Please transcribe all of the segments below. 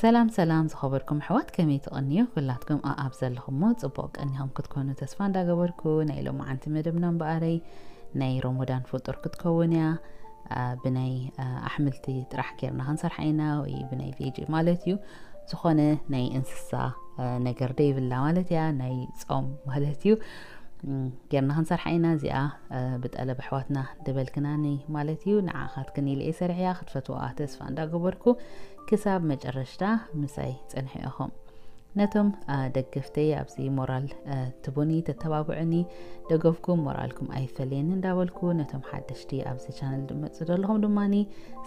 ሰላም ሰላም ዝኸበርኩም ኣሕዋት፣ ከመይ ትቐንዩ? ኩላትኩም ኣኣብ ዘለኹሞ ጽቡቕ ቀኒኹም ክትኮኑ ተስፋ እንዳገበርኩ፣ ናይ ሎማዓንቲ መደብና እምበኣረይ ናይ ሮሞዳን ፍጡር ክትከውን እያ። ብናይ ኣሕምልቲ ጥራሕ ጌርና ክንሰርሓ ኢና፣ ወይ ብናይ ቬጂ ማለት እዩ። ዝኾነ ናይ እንስሳ ነገር ደይብላ ማለት እያ፣ ናይ ጾም ማለት እዩ። ጌርና ክንሰርሓ ኢና። እዚኣ ብጠለብ ኣሕዋትና ደበልክናኒ ማለት እዩ። ንዓኻትክን ኢለ እየ ሰሪሕያ፣ ክትፈትዋ ተስፋ እንዳገበርኩ ክሳብ መጨረሽታ ምሳይ ጽንሑ ኢኹም። ነቶም ደገፍተይ ኣብዚ ሞራል ትቡኒ፣ ተተባብዑኒ፣ ደገፍኩም ሞራልኩም ኣይፈለየኒ እንዳበልኩ፣ ነቶም ሓደሽቲ ኣብዚ ቻነል ድመጹ ዘለኹም ድማኒ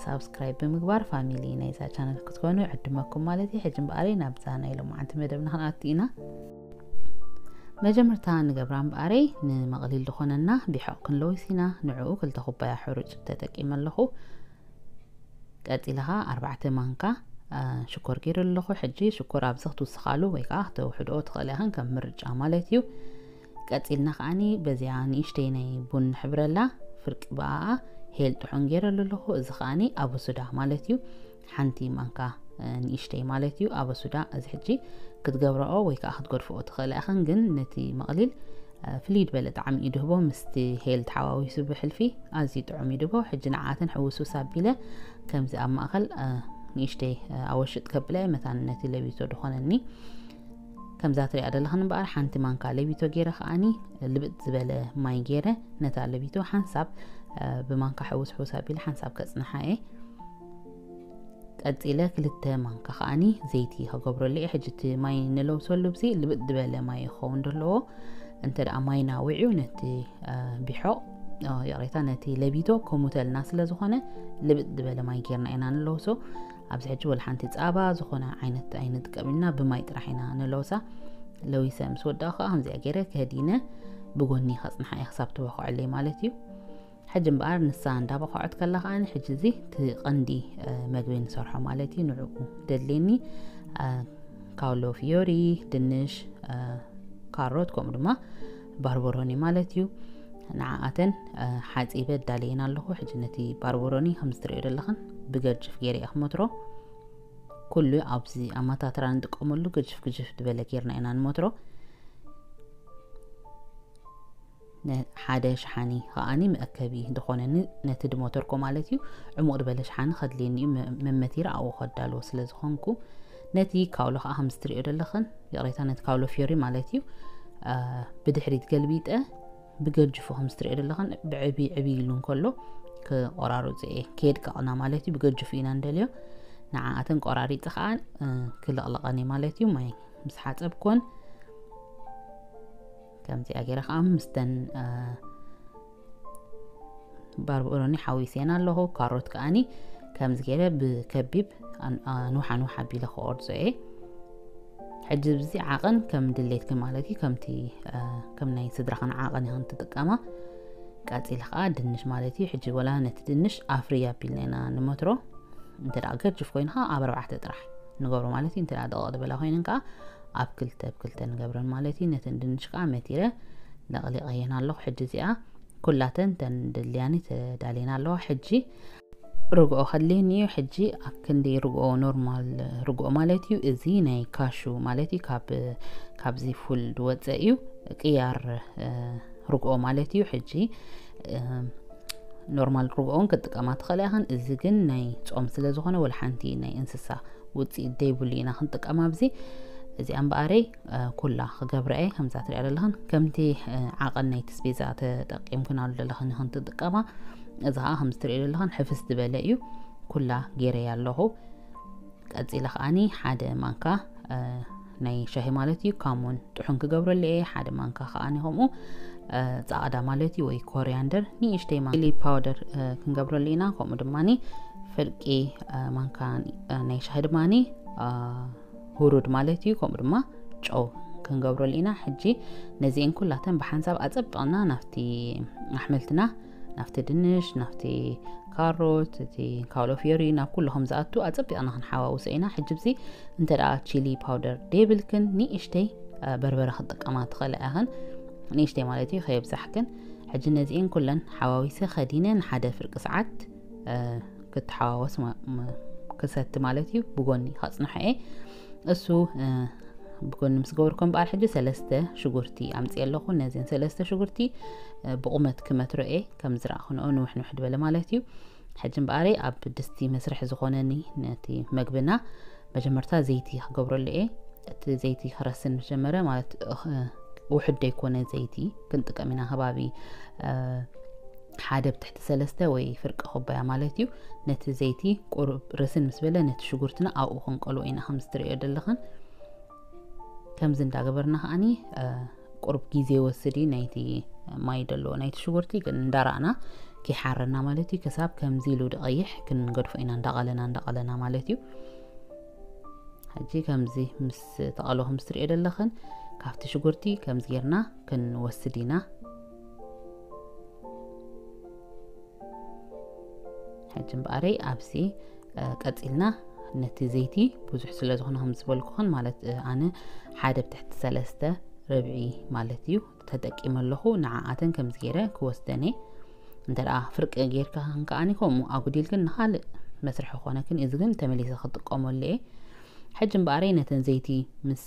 ሳብስክራይብ ብምግባር ፋሚሊ ናይዛ ቻነል ክትኮኑ ዕድመኩም ማለት እዩ። ሕጂ እምበኣረይ ናብዛ ናይ ሎማዓንቲ መደብና ክንኣቱ ኢና። መጀመርታ ንገብራ እምበኣረይ፣ ንመቕሊል ዝኾነና ቢሖቕ ክንለውስ ኢና። ንዕኡ ክልተ ኩባያ ሕሩጭ ተጠቂመ ኣለኹ። ቀጺለ ኸኣ ኣርባዕተ ማንካ ሽኮር ገይረ ኣለኹ። ሕጂ ሽኮር ኣብዚ ክትውስኻሉ ወይ ከዓ ክተውሕድኦ ትኽእል ኢኽን፣ ከም ምርጫ ማለት እዩ። ቀጺልና ከዓኒ በዚኣ ንእሽተይ ናይ ቡን ንሕብረላ፣ ፍርቂ ብኣኣ ሄል ጥሑን ገይረሉ ኣለኹ። እዚ ከዓኒ ኣበሱዳ ማለት እዩ። ሓንቲ ማንካ ንእሽተይ ማለት እዩ ኣበሱዳ። እዚ ሕጂ ክትገብረኦ ወይ ከዓ ክትገድፍኦ ትኽእል ኢኽን፣ ግን ነቲ መቕሊል ፍልይ ዝበለ ጣዕሚ እዩ ድህቦ። ምስቲ ሄል ተሓዋዊሱ ብሕልፊ ኣዝዩ ጥዑም እዩ ድህቦ። ሕጂ ንዓተን ሕውስውስ ኣቢለ ከምዚ ኣብ ማእኸል ንእሽተይ ኣወሽጥ ከብላ እየ፣ መታን ነቲ ለቢቶ ድኾነኒ። ከምዛ ትሪኣ ዘለኽን እምበኣር ሓንቲ ማንካ ለቢቶ ገይረ ከዓኒ ልብጥ ዝበለ ማይ ገይረ ነታ ለቢቶ ሓንሳብ ብማንካ ሕውስ ሕውስ ኣቢለ ሓንሳብ ከጽንሓ እየ። ቀጺለ ክልተ ማንካ ከዓኒ ዘይቲ ከገብረሉ እየ። ሕጂ እቲ ማይ ንለውሰሉ ብዚ ልብጥ ዝበለ ማይ ይኸውን ዘለዎ። እንተ ደኣ ማይ ናዊዑ ነቲ ቢሖቕ፣ ይቕሬታ፣ ነቲ ለቢቶ ከሙተልና ስለ ዝኾነ ልብጥ ዝበለ ማይ ጌርና ኢና ንለውሶ። ኣብዚ ሕጂ ወላ ሓንቲ ጻባ ዝኾነ ዓይነት ኣይንጥቀም ኢና፣ ብማይ ጥራሕ ኢና ንለውሳ። ለዊሰ ምስ ወዳእኩ ከኣ ከምዚኣ ገይረ ከዲነ ብጎኒ ከጽንሓ እየ ክሳብ ትበኽዐለይ ማለት እዩ። ሕጂ እምበኣር ንሳ እንዳበኸዐት ከላ ከዓኒ ሕጂ እዚ እቲ ቀንዲ መግቢ ንሰርሖ ማለት እዩ። ንዕኡ ደድልየኒ ካውሎ ፊዮሪ፣ ድንሽ፣ ካሮት ከምኡ ድማ ባርበሮኒ ማለት እዩ። ንዓኣተን ሓጺበ ዳልየን ኣለኹ። ሕጂ ነቲ ባርበሮኒ ከም ዝትርእዮ ዘለኽን ብገጅፍ ገይረ እየ ክመትሮ። ኩሉ ኣብዚ ኣመታትራ ንጥቀመሉ ግጅፍ ግጅፍ ዝበለ ጌርና ኢና ንመትሮ። ሓደ ሸሓኒ ከዓኒ መእከቢ ዝኾነኒ ነቲ ድሞተርኮ ማለት እዩ። ዕሙቕ ዝበለ ሸሓኒ ከድልየኒ እዩ፣ መመቲረ ኣብኡ ከዳልዎ ስለ ዝኾንኩ። ነቲ ካውሎ ከዓ ከም ዝትሪኦ ዘለኽን፣ ይቕሬታ፣ ነቲ ካውሎ ፊዮሪ ማለት እዩ። ብድሕሪት ገልቢጠ ብገጅፉ ከም ዝትሪኦ ዘለኽን ብዕቢ ዕቢ ኢሉ እንከሎ ክቆራርፁ እየ። ከየድቀቕና ማለት እዩ፣ ብገጅፉ ኢና እንደልዮ። ንዓኣተን ቆራሪፀ ከዓ ክልቕለቐኒ ማለት እዩ። ማይ ምስ ሓፀብኮን ከምዚኣ ገይረ ከዓ ምስተን ባርበሮኒ ሓዊሰን ኣለኹ። ካሮት ከዓኒ ከምዚ ገይረ ብከቢብ ኣንውሓ ኣንውሓ ኣቢለ ክቆርጾ እየ። ሕጂ ብዚ ዓቐን ከም ድሌትኪ ማለት እዩ፣ ከምቲ ከም ናይ ስድራኽን ዓቐን ኢኽን ትጥቀማ። ቀጺለ ከዓ ድንሽ ማለት እዩ። ሕጂ ወላ ነቲ ድንሽ ኣፍሪ ኣቢልና ኢና ንመትሮ። እንተ ደኣ ገጅፍ ኮይኑ ከዓ ኣብ ኣርባዕተ ጥራሕ ንገብሮ ማለት እዩ። እንተ ደኣ ደቐቕ ዝበላ ኮይነን ከዓ ኣብ ክልተ ብ ክልተ ንገብረን ማለት እዩ። ነተን ድንሽ ከዓ መቲረ ለቕሊቐየን ኣለኹ። ሕጂ እዚኣ ኩላተን ተን ድልያኒ ተዳልየን ኣለዋ። ሕጂ ርግኦ ከድልየኒ እዩ። ሕጂ ኣብ ክንዲ ርግኦ፣ ኖርማል ርግኦ ማለት እዩ። እዚ ናይ ካሹ ማለት እዩ። ካብ፣ ካብዚ ፉል ዝወፀ እዩ። ቅያር ርግኦ ማለት እዩ። ሕጂ ኖርማል ርግኦን ክትጥቀማ ትኽእላ ኢኽን። እዚ ግን ናይ ጾም ስለ ዝኾነ ወላ ሓንቲ ናይ እንስሳ ውፅኢት ዘይብሉ ኢና ክንጥቀማ ኣብዚ። እዚኣ እምበኣረይ ኩላ ክገብራ እየ። ከምዛ ትሪኣ ዘለኽን ከምቲ ዓቐን ናይ ትስቤዛ ተጠቂምክናሉ ዘለኽን ኢኽን ትጥቀማ። እዚ ከዓ ከምዚ ትሪኦ ዘለኽን ሕፍስ ዝበለ እዩ። ኩላ ገይረያ ኣለኹ። ቀጺለ ከዓኒ ሓደ ማንካ ናይ ሻሂ ማለት እዩ ካሙን ጥሑን ክገብረሉ እየ። ሓደ ማንካ ከዓኒ ከምኡ ጻዕዳ ማለት እዩ ወይ ኮሪያንደር ንእሽተይ ማንካ ቺሊ ፓውደር ክንገብረሉ ኢና። ከምኡ ድማኒ ፍርቂ ማንካ ናይ ሻሂ ድማኒ ሁሩድ ማለት እዩ። ከምኡ ድማ ጨው ክንገብረሉ ኢና። ሕጂ ነዚአን ኩላተን ብሓንሳብ ኣጸቢቕና ናብቲ ኣሕምልትና፣ ናብቲ ድንሽ፣ ናብቲ ካሮት፣ እቲ ካውሎ ፊዮሪ፣ ናብ ኩሉ ከም ዝኣቱ ኣጸቢቕና ክንሓዋውሶ ኢና። ሕጂ ብዚ እንተ ደኣ ቺሊ ፓውደር ደይብልክን ንእሽተይ በርበረ ክትጥቀማ ትኽእላ ኢኽን። ንእሽተይ ማለት እዩ፣ ከየብዛሕክን። ሕጂ ነዚአን ኩለን ሓዋዊሰ ከዲነ ንሓደ ፍርቂ ሰዓት ክትሓዋወስ ክሰቲ ማለት እዩ። ብጎኒ ከጽንሖ እየ። እሱ ብጎኒ ምስ ገበርኩም በዓል ሕጂ ሰለስተ ሽጉርቲ ኣምፅእ ኣለኹ። ነዚን ሰለስተ ሽጉርቲ ብቑመት ክመትሮ እየ። ከም ዝረኣኹንኦ ንውሕ ንውሕ ዝበለ ማለት እዩ። ሕጂ እምበኣረይ ኣብ ድስቲ መስርሒ ዝኾነኒ ነቲ መግብና መጀመርታ ዘይቲ ክገብረሉ እየ። እቲ ዘይቲ ክረስን ምስ ጀመረ ማለት ውሕድ ዘይኮነ ዘይቲ ክንጥቀም ኢና። ከባቢ ሓደ ብትሕቲ ሰለስተ ወይ ፍርቂ ኩባያ ማለት እዩ። ነቲ ዘይቲ ቁሩብ ርስን ምስ በለ ነቲ ሽጉርትና ኣብኡ ክንቀልዎ ኢና። ከም ዝትርእዮ ዘለኽን ከምዚ እንዳገበርና ከዓኒ ቁሩብ ግዜ ወስድ እዩ ናይቲ ማይ ደለዎ ናይቲ ሽጉርቲ ግን እንዳራእና ከይሓረና ማለት እዩ። ክሳብ ከምዚ ኢሉ ድቐይሕ ክንገድፎ ኢና እንዳቐለና እንዳቐለና ማለት እዩ። ሕጂ ከምዚ ምስ ተቐሎ ከም ዝትርእዮ ዘለኽን ካብቲ ሽጉርቲ ከምዚ ጌርና ክንወስድ ኢና። ሕጂ እምበኣረይ ኣብዚ ቀፂልና ነቲ ዘይቲ ብዙሕ ስለ ዝኾነ ከም ዝበልኩኽን ማለት ኣነ ሓደ ብትሕቲ ሰለስተ ርብዒ ማለት እዩ ተጠቂመ ኣለኹ። ንዓኣተን ከምዚ ገይረ ክወስደን እየ። እንተ ደኣ ፍርቂ ጌርካ ከዓኒ ከምኡ ኣጉዲልክን ንኻልእ መስርሒ ክኾነክን እዚ ግን ተመሊሰ ክጥቀመሉ እየ። ሕጂ እምበኣረይ ነተን ዘይቲ ምስ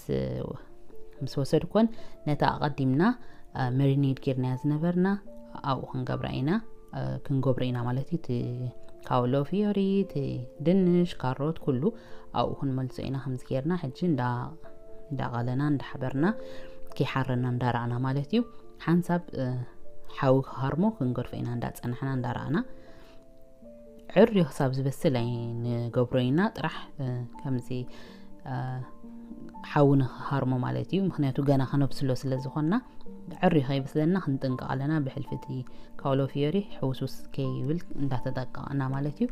ምስ ወሰድኮን ነታ ኣቐዲምና መሪኔድ ጌርናያ ዝነበርና ኣብኡ ክንገብራ ኢና ክንገብሮ ኢና ማለት እዩ። እቲ ካውሎ ፊዮሪ፣ እቲ ድንሽ፣ ካሮት ኩሉ ኣብኡ ክንመልሶ ኢና። ከምዚ ጌርና ሕጂ እንዳቐለና እንዳሓበርና ከይሓረና እንዳረኣና ማለት እዩ። ሓንሳብ ሓዊ ክሃርሞ ክንገድፎ ኢና እንዳጸናሕና እንዳረኣና። ዕርዩ ክሳብ ዝበስል ኣይንገብሮ ኢና ጥራሕ ከምዚ ሓዊ ንክሃርሞ ማለት እዩ። ምክንያቱ ገና ከነብስሎ ስለ ዝኾንና ዕርዩ ከይበስለና ክንጥንቀቕ ኣለና። ብሕልፊ እቲ ካውሎ ፊዮሪ ሕውስውስ ከይብል እንዳተጠቀቕና ማለት እዩ።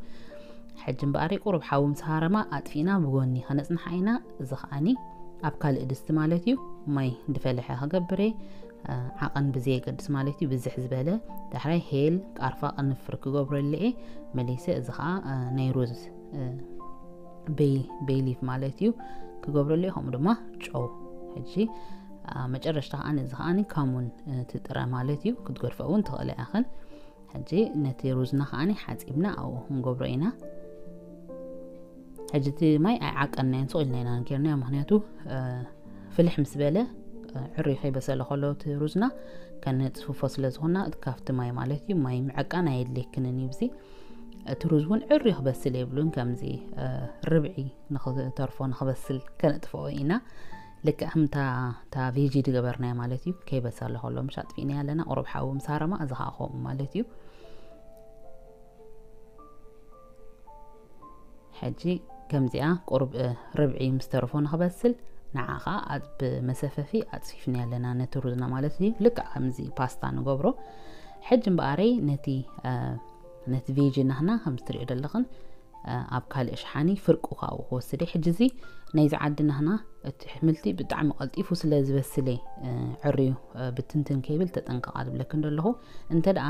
ሕጂ እምበኣር ቁሩብ ሓዊ ምስ ሃረማ ኣጥፊእና ብጎኒ ከነጽንሓ ኢና። እዚ ከዓኒ ኣብ ካልእ ድስቲ ማለት እዩ ማይ ድፈልሐ ክገብር እየ። ዓቐን ብዘየገድስ ማለት እዩ ብዝሕ ዝበለ ዳሕራይ ሄል ቃርፋ ቅንፍር ክገብረሉ እየ። መሊሰ እዚ ከዓ ናይ ሩዝ ቤይ ሊፍ ማለት እዩ ክገብረሉ እየ። ከምኡ ድማ ጨው ሕጂ መጨረሽታ ከዓ እዚ ከዓ ካሙን ትጥረ ማለት እዩ ክትገድፎ እውን ትኽእለ ያኽን። ሕጂ ነቲ ሩዝና ከዓ ሓፂብና ኣብኡ ክንገብሮ ኢና። ሕጂ እቲ ማይ ኣይዓቀናዮን ስቕ ኢልና ኢና ጌርናዮ። ምክንያቱ ፍልሕ ምስ በለ ዕሩይ ከይበሰለ ከሎ እቲ ሩዝና ከነፅፍፎ ስለ ዝኾና ካብቲ ማይ ማለት እዩ ማይ ምዕቃን ኣየድልየክንን እዩ። ብዚ እቲ ሩዝ እውን ዕሩይ ክበስል የብሉን። ከምዚ ርብዒ ንክተርፎ ንክበስል ከነጥፍኦ ኢና። ልክዕ ከምታ እታ ቬጂ ዝገበርናዮ ማለት እዩ። ከይበሰለ ከሎ ምሽ ኣጥፊእና ኣለና ቁሩብ ሓዊ ምስ ሃረማ እዚ ከዓ ከምኡ ማለት እዩ። ሕጂ ከምዚኣ ቁሩብ ርብዒ ምስ ተረፎ ንክበስል ንዓ ከዓ ኣብ መሰፈፊ ኣፅፊፍና ኣለና ነቲ ሩዝና ማለት እዩ። ልክዕ ከምዚ ፓስታ ንገብሮ። ሕጂ እምበኣረይ ነቲ ነቲ ቬጂ ናህና ከም ትሪኦ ዘለኽን ኣብ ካልእ ሸሓኒ ፍርቁ ካብኡ ክወስደ። ሕጂ እዚ ናይዚ ዓዲ ናህና እቲ ኣሕምልቲ ብጣዕሚ ቀልጢፉ ስለ ዝበስለ ዕርዩ ብትንትን ከይብል ተጠንቀቓ ዝብለክን ዘለኹ። እንተ ደኣ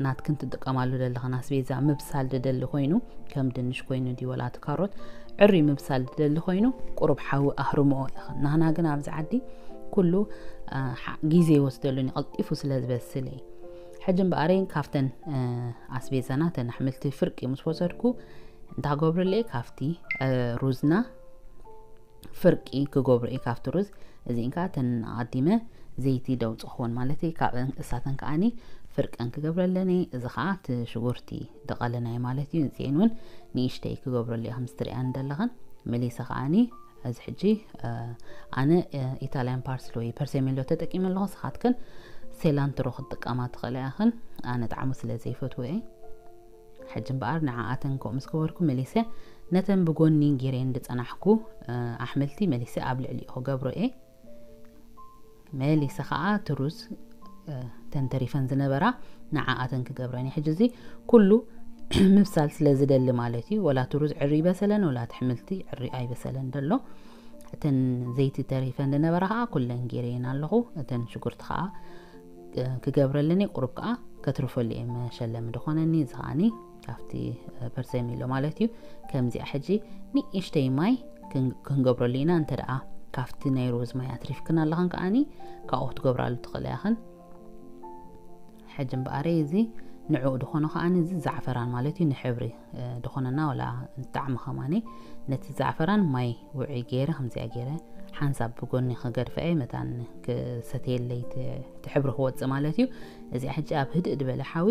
ናትክን ትጥቀማሉ ዘለኽን ኣስቤዛ ምብሳል ዝደሊ ኮይኑ ከም ድንሽ ኮይኑ ድዩ ወላ እቲ ካሮት ዕርዩ ምብሳል ዝደሊ ኮይኑ ቁሩብ ሓዊ ኣህርምኦ ኢኽን። ናህና ግን ኣብዚ ዓዲ ኩሉ ግዜ ይወስደሉን እዩ ቀልጢፉ ስለ ዝበስል እዩ። ሕጂ እምበኣረይ ካብተን ኣስቤዛና ተን ኣሕምልቲ ፍርቂ ምስ ወሰድኩ እንታይ ክገብረሉ እየ ካብቲ ሩዝና ፍርቂ ክገብሮ እየ ካብቲ ሩዝ። እዚእን ከዓ ተን ኣቐዲመ ዘይቲ ደውፅኽወን ማለት እዩ። ካብ እሳተን ከዓኒ ፍርቀን ክገብረለን እየ። እዚ ከዓ እቲ ሽጉርቲ ድቐለናይ ማለት እዩ። እዚአን እውን ንእሽተይ ክገብረሉ እየ ከም ዝትሪኣን ዘለኽን። መሊሰ ከዓኒ እዚ ሕጂ ኣነ ኢታልያን ፓርስሊ ወይ ፐርሰሜሎ ተጠቂመ ኣለኹ። ስኻትክን ሴላንትሮ ክትጥቀማ ትኽእላ ኢኽን። ኣነ ጣዕሙ ስለ ዘይፈትዎ እየ። ሕጂ እምበኣር ንዓኣተን ከምኡ ምስ ገበርኩ መሊሰ ነተን ብጎኒ ጌረን ዝጸናሕኩ ኣሕምልቲ መሊሰ ኣብ ልዕሊኡ ክገብሮ እየ። መሊሰ ከዓ እቲ ሩዝ ተንተሪፈን ዝነበራ ንዓኣተን ክገብረን እየ። ሕጂ እዚ ኩሉ ምብሳል ስለ ዝደሊ ማለት እዩ። ወላ እቲ ሩዝ ዕሪ ይበሰለን ወላ እቲ ኣሕምልቲ ዕሪ ኣይበሰለን ደሎ። እተን ዘይቲ ተሪፈን ዝነበራ ከዓ ኩለን ጌረየን ኣለኹ። እተን ሽጉርቲ ከዓ ክገብረለኒ ቁሩብ ከዓ ከትርፈሉ እየ መሸለሚ ዝኾነኒ። እዚ ከዓኒ ካብቲ ፐርሰሚሎ ማለት እዩ። ከምዚኣ ሕጂ ንእሽተይ ማይ ክንገብረሉ ኢና። እንተ ደኣ ካብቲ ናይ ሩዝ ማይ ኣትሪፍክን ኣለኽን ከዓኒ ካብኡ ክትገብራሉ ትኽእላ ኢኽን። ሕጂ እምበኣረይ እዚ ንዕኡ ድኾነ ከዓኒ እዚ ዛዕፈራን ማለት እዩ ንሕብሪ ድኾነና ወላ ንጣዕሚ ከማኒ ነቲ ዛዕፈራን ማይ ውዒ ገይረ ከምዚኣ ገይረ ሓንሳብ ብጎኒ ክገድፈ እየ። መታን ክሰተየለይ እቲ ሕብሪ ክወፅእ ማለት እዩ። እዚኣ ሕጂ ኣብ ህድእ ድበለ ሓዊ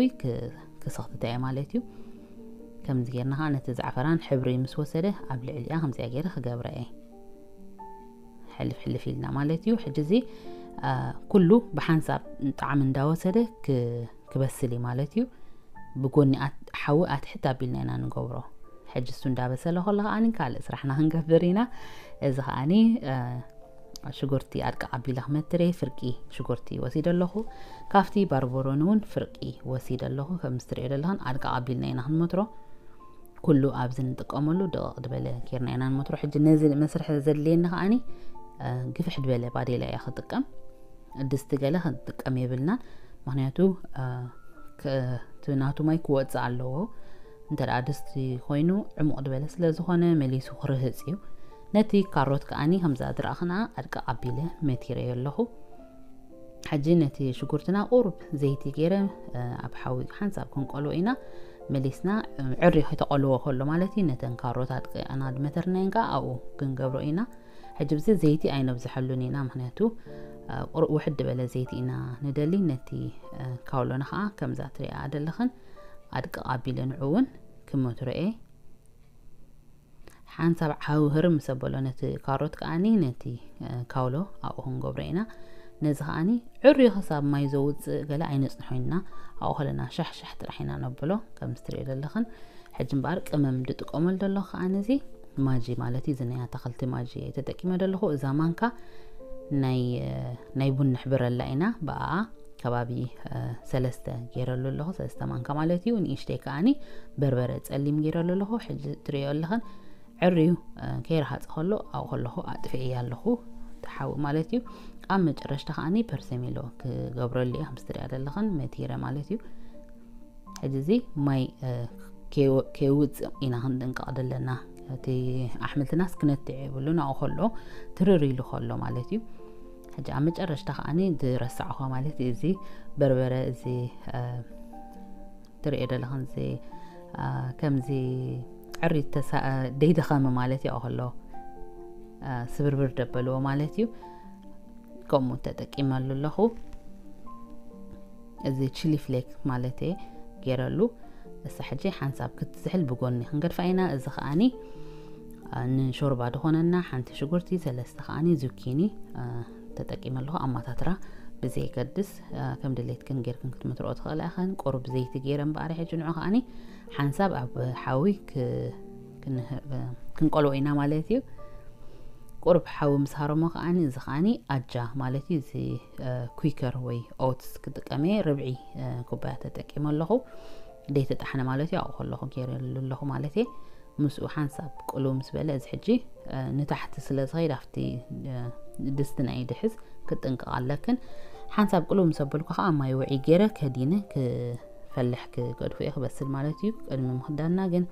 ክሰኽትታ እየ ማለት እዩ። ከምዚ ጌርና ከዓ ነቲ ዛዕፈራን ሕብሪ ምስ ወሰደ ኣብ ልዕሊኣ ከምዚኣ ገይረ ክገብረ እየ። ሕልፍ ሕልፍ ኢልና ማለት እዩ። ሕጂ እዚ ኩሉ ብሓንሳብ ጣዕሚ እንዳወሰደ ክበስል እዩ ማለት እዩ። ብጎኒ ሓዊ ኣትሕት ኣቢልና ኢና ንገብሮ። ሕጂ እሱ እንዳበሰለ ከሎ ከዓኒ ካልእ ስራሕና ክንገብር ኢና። እዚ ከዓኒ ሽጉርቲ ኣድቃቕ ኣቢለ ክመትር እየ። ፍርቂ ሽጉርቲ ወሲደ ኣለኹ። ካብቲ ባርበሮኒ እውን ፍርቂ ወሲደ ኣለኹ። ከም ትሪኦ ዘለኽን ኣድቃቕ ኣቢልና ኢና ክንመትሮ። ኩሉ ኣብዚ ንጥቀመሉ ደቐቕ ዝበለ ጌርና ኢና ንመትሮ። ሕጂ ነዚ መስርሒ ዘድልየኒ ከዓኒ ግፍሕ ዝበለ ባዴላ እያ ክጥቀም። ድስቲ ገለ ክንጥቀም የብልናን። ምክንያቱ እቲ ናቱ ማይ ክወፅእ ኣለዎ። እንተ ደኣ ድስቲ ኮይኑ ዕሙቕ ዝበለ ስለ ዝኾነ መሊሱ ክርህፅ እዩ። ነቲ ካሮት ከዓኒ ከምዛ ዝረኣኽና ኣድቃቕ ኣቢለ መቲረዮ ኣለኹ። ሕጂ ነቲ ሽጉርትና ቁሩብ ዘይቲ ገይረ ኣብ ሓዊ ሓንሳብ ክንቆልዎ ኢና። መሊስና ዕሪ ከተቆልዎ ከሎ ማለት እዩ። ነተን ካሮት ኣድቂቕና ድመተርናየን ከዓ ኣብኡ ክንገብሮ ኢና። ሕጂ ብዚ ዘይቲ ኣይነብዝሐሉን ኢና፣ ምክንያቱ ቁሩብ ውሕድ ዝበለ ዘይቲ ኢና ንደሊ። ነቲ ካውሎና ከዓ ከምዛ ትሪኣ ዘለኽን ኣድቅቕ ኣቢለ ንዑ እውን ክመትሮ እየ። ሓንሳብ ሓዊ ህርም ምስ ኣበሎ ነቲ ካሮት ከዓኒ ነቲ ካውሎ ኣብኡ ክንገብሮ ኢና። ነዚ ከዓኒ ዕርዩ ክሳብ ማይ ዘውፅእ ገለ ኣይነፅንሖ ኢና። ኣብኡ ከለና ሻሕሻሕ ጥራሕ ኢና ነብሎ ከም ትሪኦ ዘለኽን። ሕጂ እምበኣር ቅመም ድጥቀመሉ ዘለኹ ከዓኒ እዚ ማጂ ማለት እዩ። እዚ ናይ ኣታኽልቲ ማጂ ተጠቂመ ዘለኹ። እዛ ማንካ ናይ ቡን ንሕብረላ ኢና። ብኣኣ ከባቢ ሰለስተ ገይረሉ ኣለኹ፣ ሰለስተ ማንካ ማለት እዩ። ንእሽተይ ከዓኒ በርበረ ጸሊም ገይረሉ ኣለኹ። ሕጂ ትሪኦ ኣለኽን ዕርዩ ከይረሃጸ ከሎ ኣብኡ ከለኹ ኣጥፊኤያ ኣለኹ፣ ተሓዊ ማለት እዩ። ኣብ መጨረሽታ ከዓኒ ፐርሰሚሎ ክገብረሉ እየ፣ ከምዚ ትሪኣ ዘለኽን መቲረ ማለት እዩ። ሕጂ እዚ ማይ ከይውፅእ ኢና ክንጥንቀቕ ዘለና። እቲ ኣሕምልትናስ ክነትዕ የብሉን፣ ኣብኡ ከሎ ትርር ኢሉ ከሎ ማለት እዩ። ሕጂ ኣብ መጨረሽታ ከዓኒ ዝረሳዕኹ ማለት እዩ፣ እዚ በርበረ እዚ ትሪኦ ዘለኽን እዚ ከምዚ ዕሪ ደይደኸመ ማለት እዩ፣ ኣብኡ ከሎ ስብርብር ደበልዎ ማለት እዩ። ከምኡ ተጠቂመሉ ኣለኹ። እዚ ቺሊ ፍሌክ ማለት ገይረሉ እሳ ሕጂ ሓንሳብ ክትዝሕል ብጎኒ ክንገድፋ ኢና። እዚ ከዓኒ ንሾርባ ዝኾነና ሓንቲ ሽጉርቲ፣ ሰለስተ ከዓኒ ዙኪኒ ተጠቂመ ኣለኹ። ኣማታትራ ብዘየገድስ ከም ድሌትክን ጌርክን ክትምትርኦ ትኽእላ ኢኽን። ቁሩብ ዘይቲ ገይረ እምበኣር ሕጂ ንዑ ከዓኒ ሓንሳብ ኣብ ሓዊ ክንቆልዎ ኢና ማለት እዩ። ቁሩብ ሓዊ ምስ ሃረሞ ከዓኒ እዚ ከዓኒ ኣጃ ማለት እዩ። እዚ ኩከር ወይ ኦትስ ክጥቀም እየ። ርብዒ ኩባያ ተጠቂመ ኣለኹ። ደይተጣሕነ ማለት እዩ። ኣብኡ ከለኹ ገይረሉ ኣለኹ ማለት እየ። ምስኡ ሓንሳብ ቅልው ምስ በለ፣ እዚ ሕጂ ንታሕቲ ስለ ዝኸይድ ኣብቲ ድስቲ ናይ ድሕዝ ክጥንቀቕ ኣለክን። ሓንሳብ ቅልው ምስ ኣበልኩ ከዓ ማይ ውዒ ገይረ ከዲነ ክፈልሕ ክገድፎ እየ፣ ክበስል ማለት እዩ። ቅድሚ ምኽዳንና ግን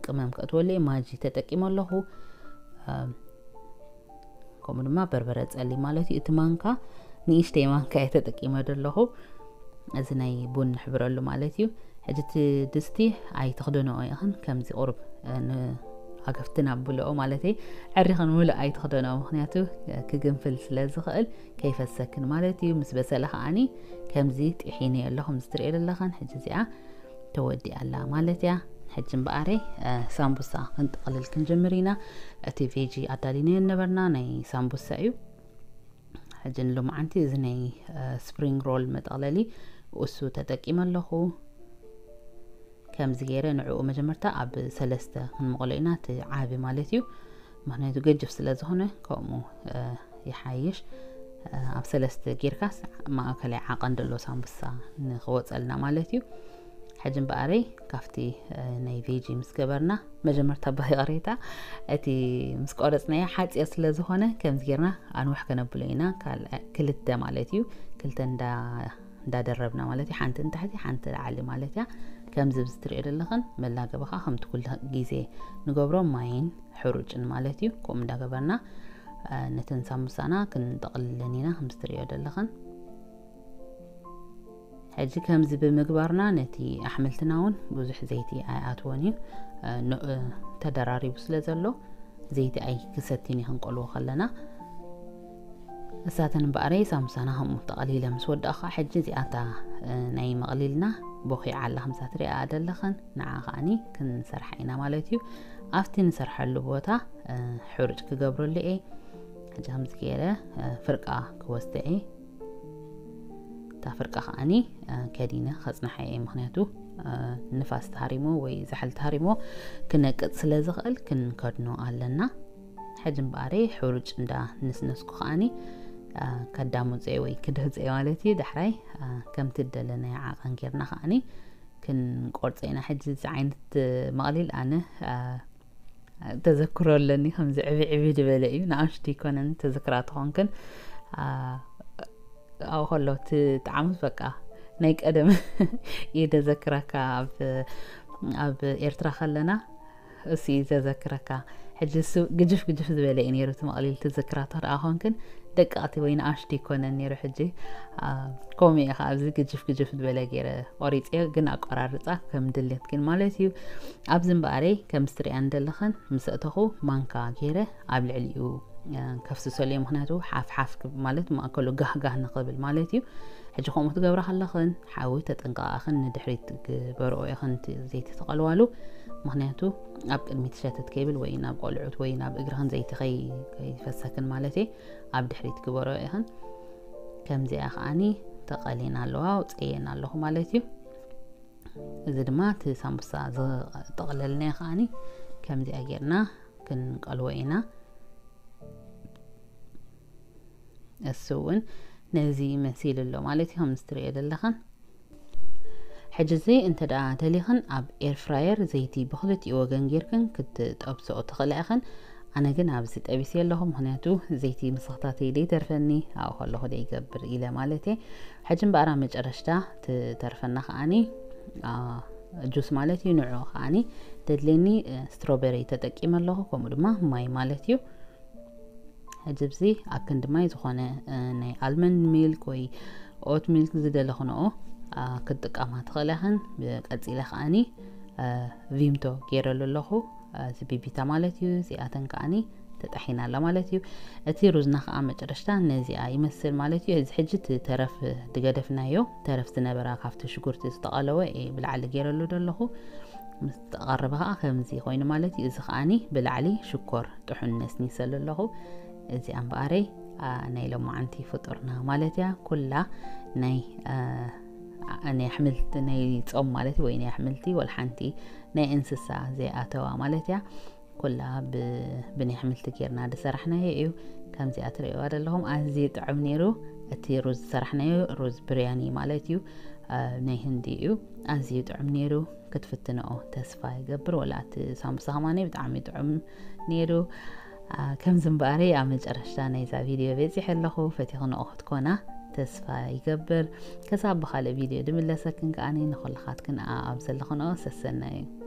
ቅመም ከእትወሉ እየ። ማጂ ተጠቂመ ኣለኹ። ከምኡ ድማ በርበረ ጸሊም ማለት እዩ። እቲ ማንካ ንእሽተይ ማንካ እየ ተጠቂመ ዘለኹ። እዚ ናይ ቡን ንሕብረሉ ማለት እዩ። ሕጂ እቲ ድስቲ ኣይትኽደንኦ ኢኽን፣ ከምዚ ቁሩብ ንኣገፍትን ኣብልኦ ማለት እዩ። ዕሪኽን ምሉእ ኣይትኽደንኦ፣ ምኽንያቱ ክግንፍል ስለ ዝኽእል ከይፈሰክን ማለት እዩ። ምስ በሰለ ከዓኒ ከምዚ ጢሒነ ኣለኹ፣ ከምዚ ትሪኦ ዘለኽን። ሕጂ እዚኣ ተወዲኣ ኣላ ማለት እያ። ሕጂ እምበኣረይ ሳምቡሳ ክንጥቕልል ክንጅምር ኢና። እቲ ቬጂ ኣዳሊናዮ ነበርና ናይ ሳምቡሳ እዩ። ሕጂ ንሎማዓንቲ እዚ ናይ ስፕሪንግ ሮል መጠቕለሊ እሱ ተጠቂመ ኣለኹ። ከምዚ ገይረ ንዕኡ መጀመርታ ኣብ ሰለስተ ክንመቐሎ ኢና፣ እቲ ዓቢ ማለት እዩ። ምኽንያቱ ገጅፍ ስለ ዝኾነ ከምኡ ይሓይሽ። ኣብ ሰለስተ ጌርካስ ማእከላይ ዓቐን ደሎ ሳምቡሳ ንኽወፀልና ማለት እዩ። ሕጂ እምበኣረይ ካብቲ ናይ ቬጂ ምስ ገበርና መጀመርታ ባይቐሬታ እቲ ምስ ቆረፅናዮ ሓፂር ስለ ዝኾነ ከምዚ ጌርና ኣንውሕ ከነብሎ ኢና። ክልተ ማለት እዩ፣ ክልተ እንዳደረብና ማለት እዩ። ሓንቲ ንታሕቲ ሓንቲ ላዕሊ ማለት እያ። ከምዚ ብዚ ትሪኦ ዘለኽን መላገቢ ከዓ ከምቲ ኩሉ ግዜ ንገብሮ ማይን ሕሩጭን ማለት እዩ። ከምኡ እንዳገበርና ነተን ሳምቡሳና ክንጠቕልለን ኢና። ከምዚ ትሪኦ ዘለኽን ሕጂ ከምዚ ብምግባርና ነቲ ኣሕምልትና እውን ብዙሕ ዘይቲ ኣይኣትዎን እዩ። ተደራሪቡ ስለ ዘሎ ዘይቲ ኣይክሰትን እዩ ክንቆልዎ ከለና። እሳተን እምበኣረይ ሳምሳና ከምኡ ተቐሊለ ምስ ወዳእኻ፣ ሕጂ እዚኣታ ናይ መቕሊልና ቦኺዓ ኣላ፣ ከምዛ ትሪኣ ዘለኽን። ንዓ ከኣኒ ክንሰርሓ ኢና ማለት እዩ። ኣብቲ ንሰርሐሉ ቦታ ሕሩጭ ክገብረሉ እየ። ሕጂ ከምዚ ገይረ ፍርቃ ክወስደ እየ። እታ ፍርቃ ከዓኒ ከዲነ ከጽንሓ እየ፣ ምኽንያቱ ንፋስ ተሃሪሞ ወይ ዛሕሊ ተሃሪሞ ክነቅጽ ስለ ዝኽእል ክንከድኖ ኣለና። ሕጂ እምበኣረይ ሕሩጭ እንዳ ንስነስኩ ከዓኒ ከዳምጾ እየ ወይ ክድህጾ እየ ማለት እዩ። ዳሕራይ ከምቲ ደለናዮ ዓቐን ጌርና ከዓኒ ክንቆርጾ ኢና። ሕጂ እዚ ዓይነት መቕሊል ኣነ ተዘክሮ ኣለኒ፣ ከምዚ ዕብይ ዕብይ ዝበለ እዩ፣ ንኣሽቱ ይኮነን። ተዘክራ ተኾንክን ኣብኡ ከሎ እቲ ጣዕሙ በቃ ናይ ቀደም እዩ ዘዘክረካ። ኣብ ኤርትራ ከለና እሱ እዩ ዘዘክረካ። ሕጂ እሱ ግጅፍ ግጅፍ ዝበለ እዩ ነይሩ እቲ መቕሊል። ትዝክራቶ ደኣ ኮንክን ደቀቕቲ ወይ ንኣሽቱ ይኮነን ነይሩ። ሕጂ ከምኡ እየ ከዓ ኣብዚ ግጅፍ ግጅፍ ዝበለ ገይረ ቆሪፀዮ፣ ግን ኣቆራርፃ ከም ድሌትክን ማለት እዩ። ኣብዚ እምበኣረይ ከም ዝትሪኣን ዘለኽን ምስ እተኹ ማንካ ገይረ ኣብ ልዕሊኡ ከፍስሰሉ እየ። ምኽንያቱ ሓፍ ሓፍ ማለት ማእከሉ ጋህ ጋህ ንኽብል ማለት እዩ። ሕጂ ከምኡ ትገብራ ከለኽን ሓዊ ተጠንቀቓኽን ንድሕሪት ግበርኦ ኢኽን ዘይቲ ተቐልዋሉ። ምኽንያቱ ኣብ ቅድሚት ሸተት ከይብል ወይ ናብ ቆልዑት ወይ ናብ እግርኽን ዘይቲ ከይፈሰክን ማለት እየ። ኣብ ድሕሪት ግበርኦ ኢኽን። ከምዚኣ ከዓኒ ተቐሊና ኣለዋ፣ ኣውፅኤን ኣለኹ ማለት እዩ። እዚ ድማ እቲ ሳምቡሳ ዝጠቕለልናዮ ከዓኒ ከምዚኣ ጌርና ክንቀልዎ ኢና። እሱ እውን ነዚ መሲሉ ኣሎ ማለት እዩ፣ ከም ዝትሪኦ ዘለኽን። ሕጂ እዚ እንተ ደኣ ደሊኽን ኣብ ኤር ፍራየር ዘይቲ ብክልቲኡ ወገን ጌርክን ክትጠብስኦ ትኽእላ ኢኽን። ኣነ ግን ኣብዚ ጠቢሰ ኣለኹ፣ ምኽንያቱ ዘይቲ ምስኽታተይ ደይተርፈኒ፣ ኣብኡ ከለኹ ደይገብር ኢለ ማለት እየ። ሕጂ እምበኣር ኣብ መጨረሽታ ትተርፈና ከዓኒ ጁስ ማለት እዩ። ንዑ ከዓኒ ደድልየኒ ስትሮበሪ ተጠቂመ ኣለኹ፣ ከምኡ ድማ ማይ ማለት እዩ። ሕጂ ኣብዚ ኣብ ክንዲ ማይ ዝኾነ ናይ ኣልመንድ ሚልክ ወይ ኦት ሚልክ ዝደለኽንኦ ክትጥቀማ ትኽእላ ኢኽን። ቀፂለ ከዓኒ ቪምቶ ገይረሉ ኣለኹ፣ እዚ ቢቢታ ማለት እዩ። እዚኣተን ከዓኒ ተጣሒና ኣላ ማለት እዩ። እቲ ሩዝና ከዓ መጨረሽታ ነዚኣ ይመስል ማለት እዩ። እዚ ሕጂ እቲ ተረፍ ዝገደፍናዮ፣ ተረፍ ዝነበራ ካብቲ ሽጉርቲ ዝተቐለወ እየ ብላዕሊ ገይረሉ ዘለኹ። ምስ ተቐረበ ከዓ ከምዚ ኮይኑ ማለት እዩ። እዚ ከዓኒ ብላዕሊ ሽኮር ጥሑን ነስኒሰሉ ኣለኹ። እዚኣ እምበኣረይ ናይ ሎማዓንቲ ፍጡርና ማለት እያ። ኩላ ናይ ናይ ኣሕምልቲ ናይ ጾም ማለት ወይ ናይ ኣሕምልቲ ወላ ሓንቲ ናይ እንስሳ ዘይኣተዋ ማለት እያ። ኩላ ብናይ ኣሕምልቲ ጌርና ዝሰራሕናዮ እዩ። ከምዚኣ ትርእይዋ ዘለኹም ኣዝዩ ጥዑም ነይሩ። እቲ ሩዝ ዝሰራሕናዮ ሩዝ ብርያኒ ማለት እዩ፣ ናይ ህንዲ እዩ። ኣዝዩ ጥዑም ነይሩ። ክትፍትንኦ ተስፋ ይገብር። ወላ እቲ ሳምቡሳ ከማኒ ብጣዕሚ ጥዑም ነይሩ። ከምዚ እምበኣረይ ኣብ መጨረሽታ ናይዛ ቪድዮ በፂሐ ኣለኹ። ፈቲኽንኦ ክትኮና ተስፋ ይገብር። ከሳብ ብኻልእ ቪድዮ ድምለሰክን ከዓኒ ንኹልኻትክን ኣብ ዘለኽንኦ ሰሰናዩ።